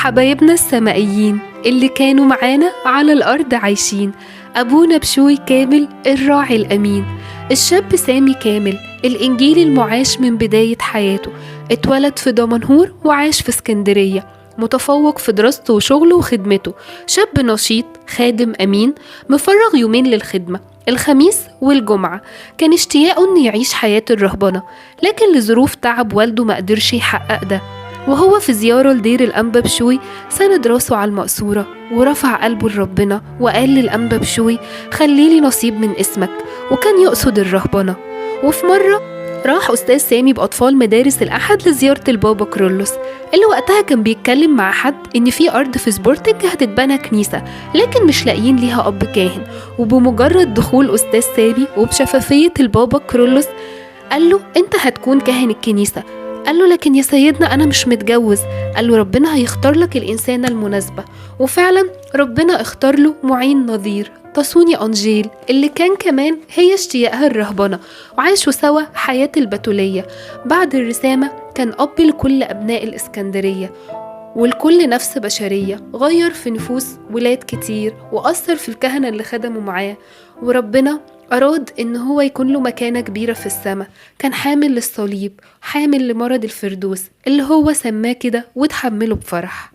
حبايبنا السمائيين اللي كانوا معانا على الأرض عايشين، أبونا بشوي كامل الراعي الأمين، الشاب سامي كامل الإنجيل المعاش من بداية حياته، اتولد في دمنهور وعاش في اسكندرية، متفوق في دراسته وشغله وخدمته، شاب نشيط خادم أمين، مفرغ يومين للخدمة، الخميس والجمعة. كان اشتياقه إنه يعيش حياة الرهبنة، لكن لظروف تعب والده ما قدرش يحقق ده. وهو في زيارة لدير الأنبا بشوي سند راسه على المقصورة ورفع قلبه لربنا وقال للأنبا بشوي خليلي نصيب من اسمك، وكان يقصد الرهبنة. وفي مرة راح أستاذ سامي بأطفال مدارس الأحد لزيارة البابا كرولوس، اللي وقتها كان بيتكلم مع حد إن في أرض في سبورتنج هتتبنى كنيسة، لكن مش لاقيين ليها أب كاهن. وبمجرد دخول أستاذ سامي وبشفافية البابا كرولوس قال له أنت هتكون كاهن الكنيسة. قال له لكن يا سيدنا أنا مش متجوز. قال له ربنا هيختار لك الإنسانة المناسبة. وفعلا ربنا اختار له معين نظير، تصوني أنجيل، اللي كان كمان هي اشتياقها الرهبنة، وعاشوا سوا حياة البتولية. بعد الرسامة كان أب لكل أبناء الإسكندرية والكل نفس بشرية، غير في نفوس ولاد كتير وأثر في الكهنة اللي خدموا معاه. وربنا أراد إن هو يكون له مكانة كبيرة في السماء. كان حامل للصليب، حامل لمرض الفردوس اللي هو سماه كده وتحمله بفرح.